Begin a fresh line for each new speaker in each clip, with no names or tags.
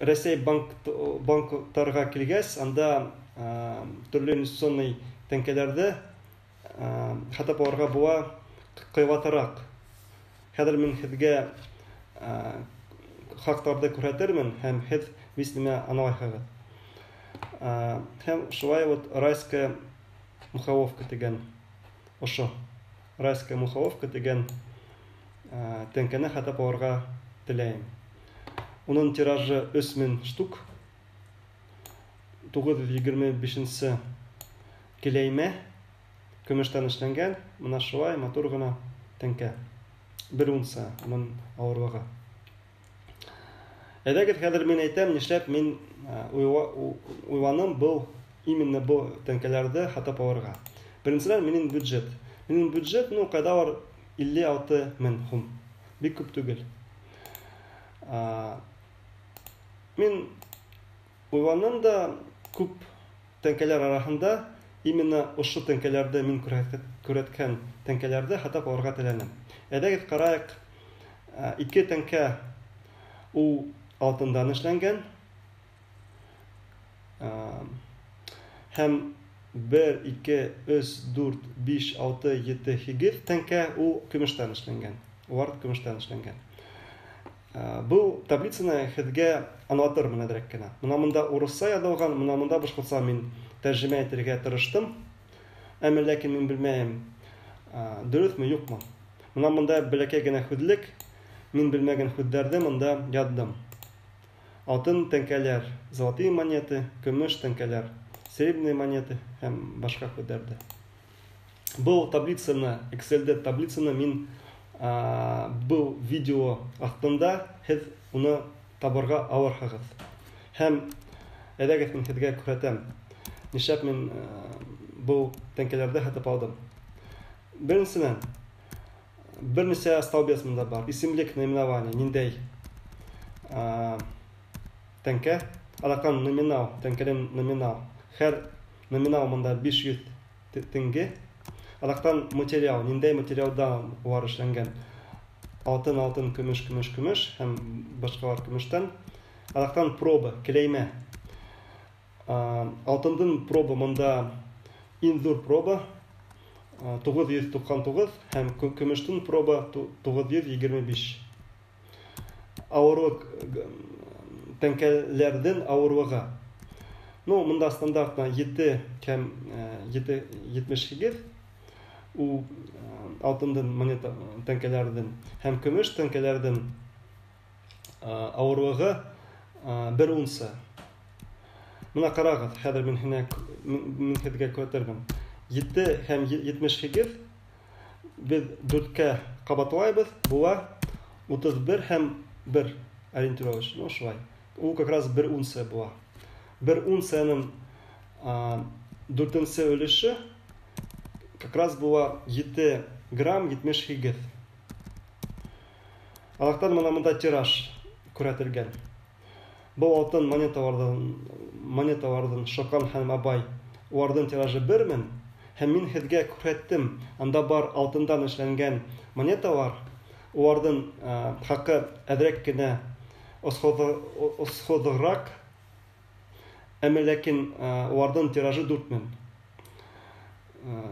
Рәсәй банктарға килгәс, анда төрлө инвестиционный тәңкәләрҙе һатып алырға була ҡыйбатыраҡ. Хәҙер мин һеҙгә хаҡтарҙы күрһәтермен, һәм һеҙ бис нимә аңлайһығыҙ. Һәм шулай вот «Райская мухоловка» тигән, ошо «Райская мухоловка» тигән тәңкәне һатып алырға теләйем. Уның тиражы 3000 штук. 925 келәймә, көмөштән эшләнгән, мына шулай матур ғына тәңкә. 1 унция уның ауырлығы. Әйҙәгеҙ, хәҙер мин әйтәм, нишләп мин уйланым был именно был тәңкәләрҙе һатып алырға. Беренсенән, минең бюджет. Минең бюджет, ну, ҡайҙалыр 56 мең һум. Бик күп түгел. Мин уйланым да, күп тәңкәләр араһында именно ошо тәңкәләрҙе, мин күрһәткән тәңкәләрҙе һатып алырға теләнем. Әйҙәгеҙ, ҡарайыҡ, ике тәңкә ул алтындан эшләнгән. Һәм 1, 2, 3, 4, 5, 6, 7, 8 тәңкә ул көмөштән эшләнгән. Улар көмөштән эшләнгән. Был таблицаны һеҙгә аңлатырмын әҙерәк кенә. Мына мында урыҫса яҙылған, мына мында башҡортса мин тәржемә итергә тырыштым. Әммә ләкин мин белмәйем, дөрөҫмө, юҡмы. Мына мында бәләкәй генә һүҙлек, мин белмәгән һүҙҙәрҙе мында яҙҙым. Алтын тәңкәләр, золотые монеты, көмөш тәңкәләр, серебряные монеты һәм башҡа һүҙҙәрҙе. Был таблицаны, Excel-дә таблицаны мин был видео аҫтында һеҙ уны табырға алырһығыҙ. Һәм әйҙәгеҙ, мин һеҙгә күрһәтәм, нишләп мин был тәңкәләрҙе һатып алдым. Беренсенән, бер нисә столбец мында бар. Исемлек, наименование, ниндәй тәңкә, аҙаҡтан номинал, тәңкәнең номинал. Һәр номинал мында 500 тенге. Аҙаҡтан материал, ниндәй материалдан улар эшләнгән. Алтын, алтын, көмөш, көмөш, көмөш һәм башҡалар көмөштән. Аҙаҡтан проба, келәймә. Алтындың проба мында иң ҙур проба 999 һәм көмөштөң проба 925. Ауырлыҡ, тәңкәләрҙең ауырлығы. Ну, мында стандартно 7 һәм 7,78 ул алтындың монета тәңкәләрҙең һәм көмөш тәңкәләрҙең ауырлығы 1 унция. Мына ҡарағыҙ, хәҙер мин һеҙгә күрһәтермен. 7 һәм 78 беҙ 4-кә ҡабатлайбыҙ, була 31 һәм 1 ориентировочно, ну, шулай. Ул как раз 1 унция була. 1 унцияның дүртенсе өлөшө как раз була 7 грамм 78. Аҙаҡтан мына мында тираж күрһәтелгән. Был алтын монеталарҙың Шоҡан һәм Абай, уларҙың тиражы 1000, һәм мин һеҙгә күрһәттем, анда бар алтындан эшләнгән монеталар, уларҙың хаҡы әҙерәк кенә осһоҙораҡ, әммә ләкин уларҙың тиражы 4000.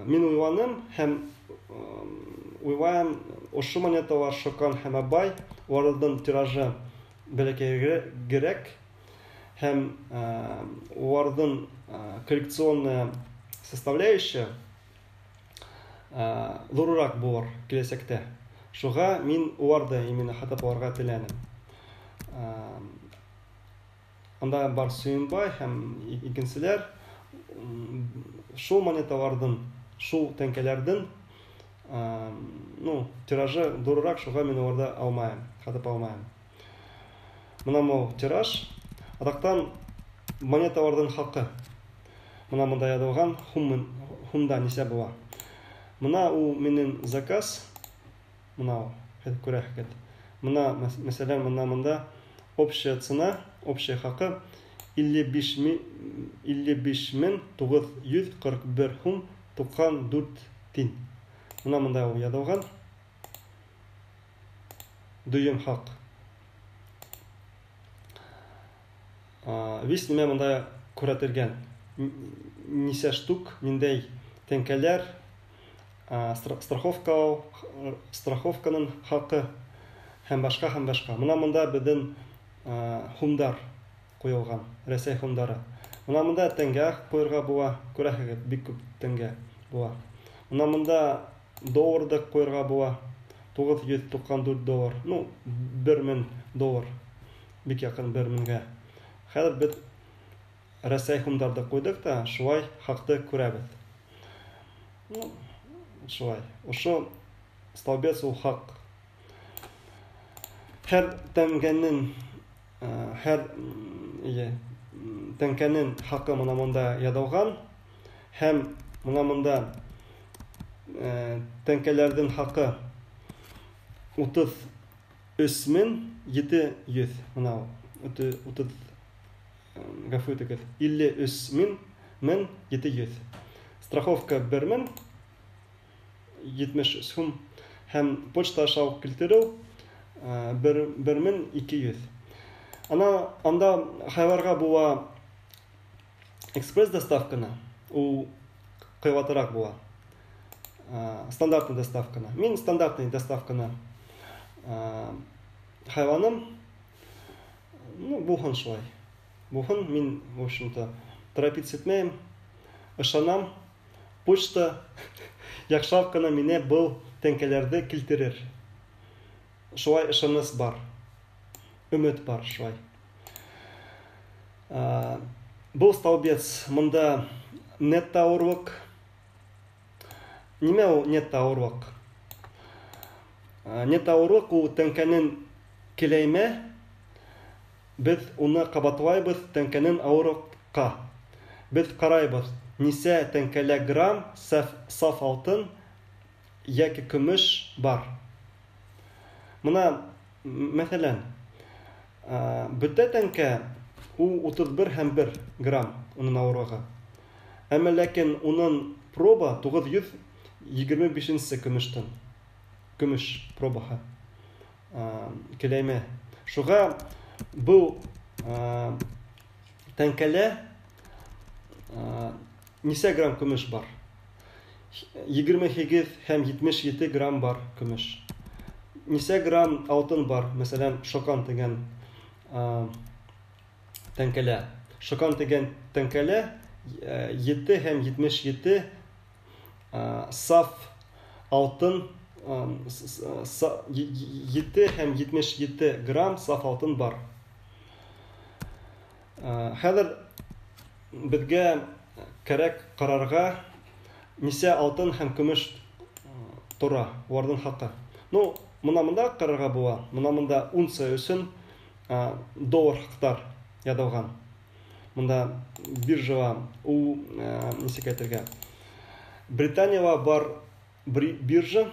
Мин уйланым һәм уйлайым, ошо монеталар Шоҡан һәм Абай, уларҙың тиражы бәләкәйерәк һәм уларҙың коллекционная составляющая ҙурыраҡ булыр киләсәктә. Шуға мин уларҙы именно һатып алырға теләнем. Анда бар Сүйөнбай һәм икенселәр. Шул монеталарҙың, шул тәңкәләрҙең, ну, тиражы ҙурыраҡ, шуға мин уларҙы алмайым, һатып алмайым. Мына мол тираж. Аҙаҡтан монеталарҙың хаҡы. Мына мында яҙылған һумда нисә була. Мына ул минең заказ. Мына ул, һеҙ күрәһегеҙ. Мына, мәҫәлән, мына мында общая цена, общая хаҡы 55 941 һум 94 тин. Мына мында ул яҙылған. Дөйөм хаҡ. Весь нимә монда күрһәтелгән. Нисә штук, ниндәй тәңкәләр, страховка, страховканың хаҡы һәм башҡа, һәм башҡа. Мына монда беҙҙең һумдар ҡуйылған, Рәсәй һумдары. Мына монда тәңгә ҡуйырға була, күрәһегеҙ, бик күп тәңгә була. Мына монда долларҙы ҡуйырға була, 994 доллар, ну, 1000 доллар, бик яҡын 1000-гә. Хәҙер беҙ Рәсәй һумдарҙы ҡуйҙыҡ та, шулай хаҡты күрәбеҙ. Ну, шулай. Ошо столбец ул хаҡ. Һәр тәңгәнең, һәр тәңкәнең хаҡы мына монда яҙылған, һәм мына монда тәңкәләрҙең хаҡы 33 700, мына 30, ғәфү итегеҙ, 53 700. Страховка 1070 һум һәм почта аша уҡ килтереү 1200. Ана анда һайларға була экспресс доставканы, ул ҡыйбатыраҡ була. Стандартный доставканы. Мин стандартный доставканы һайланым. Ну, булһын шулай. Булһын, мин, в общем-то, торопиться итмәйем. Ышанам, почта яҡшылап ҡына мине был тәңкәләрҙе килтерер. Шулай ышаныс бар. Өмөт бар шулай. Был столбец мында нетто ауырлыҡ. Нимә ул нетто ауырлыҡ? Нетто ауырлыҡ ул тәңкәнең келәймә, беҙ уны ҡабатлайбыҙ тәңкәнең ауырлыҡҡа. Беҙ ҡарайбыҙ, нисә тәңкәлә грамм саф алтын йәки көмөш бар. Мына, мәҫәлән, бөтә тәңкә ул 31 һәм 1 грамм уның ауырлығы. Әммә ләкин уның проба 925 көмөштән. Көмөш пробаһы. Келәймә. Шуға был тәңкәлә нисә грамм көмөш бар? 28 һәм 77 грамм бар көмөш. Нисә грамм алтын бар? Мәсәлән, Шокан тигән тәңкәлә. Шокан тигән тәңкәлә 7 һәм 77 саф алтын, 7 һәм 77 грамм саф алтын бар. Хәҙер беҙгә кәрәк ҡарарға, нисә алтын һәм көмөш тора, уларҙың хаҡы. Ну, мына мында ҡарарға була. Мына мында унция өсөн доллар хаҡтар яҙылған. Мында биржала ул, нисек әйтергә? Британияла бар биржа,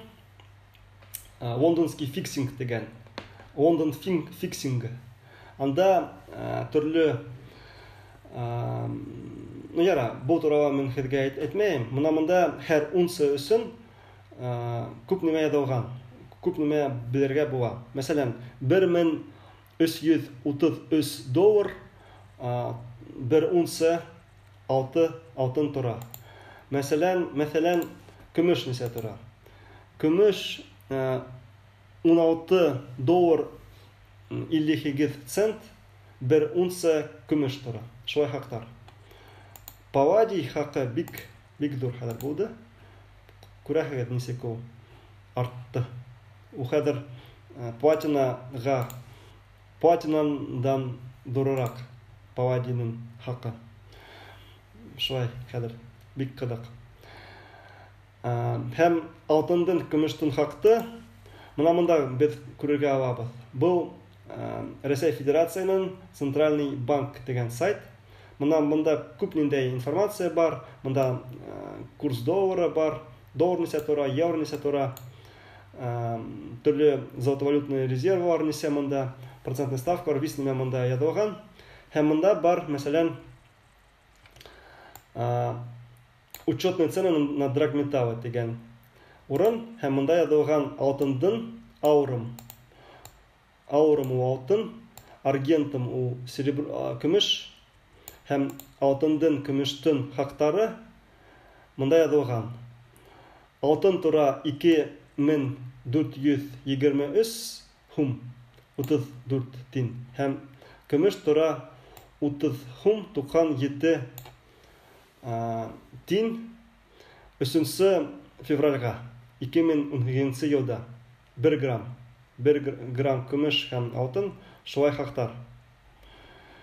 Лондонский фиксинг тигән. Лондон фиксингы. Анда төрлө, ну, яра, был турала мин һеҙгә әйтмәйем. Мына мында һәр унция өсөн күп нимә яҙылған, күп нимә белергә була. Мәсәлән, 1333 доллар бер унция алтын тора. Мәсәлән, көмөш нисә тора? Көмөш 16 доллар 58 цент бер унция көмөш тора. Шулай хаҡтар. Палладий хаҡы бик, бик ҙур хәҙер булды. Күрәһегеҙ, нисек ул артты. Ул хәҙер платинадан ҙурыраҡ палладийҙың хаҡы. Шулай хәҙер бик ҡыҙыҡ. Һәм алтындың, көмөштөң хаҡты мына мында беҙ күрергә алабыҙ. Был Рәсәй Федерацияның Центральный банк тигән сайт. Мына мында күп ниндәй информация бар. Мында курс доллара бар, доллар нисә тора, евро нисә тора, төрлө золотовалютный резервлар нисә мында, процентный ставкалар, весь нимә мында яҙылған. Һәм мында бар, мәсәлән, учетные цены на драгметаллы тигән урын, һәм мында яҙылған алтындың аурум. Аурум ул алтын. Аргентум ул серебро, көмөш һәм алтындың, көмөштөң хаҡтары мында яҙылған. Алтын тора 2423 һум 34 тин һәм көмөш тора 30 һум 97 тин 3 февральға 2018 йылда 1 грамм, 1 грамм көмөш һәм алтын шулай хаҡтар.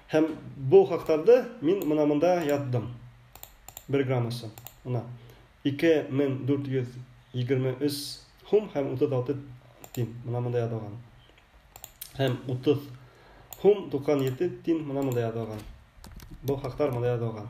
Һәм был хаҡтарҙы мин мына мында яҙҙым. 1 грамм өсөн. Мына 2423 һум һәм 36 тин мына мында яҙылған. Һәм 30 һум 97 тин мына мында яҙылған. Был хаҡтар мында яҙылған.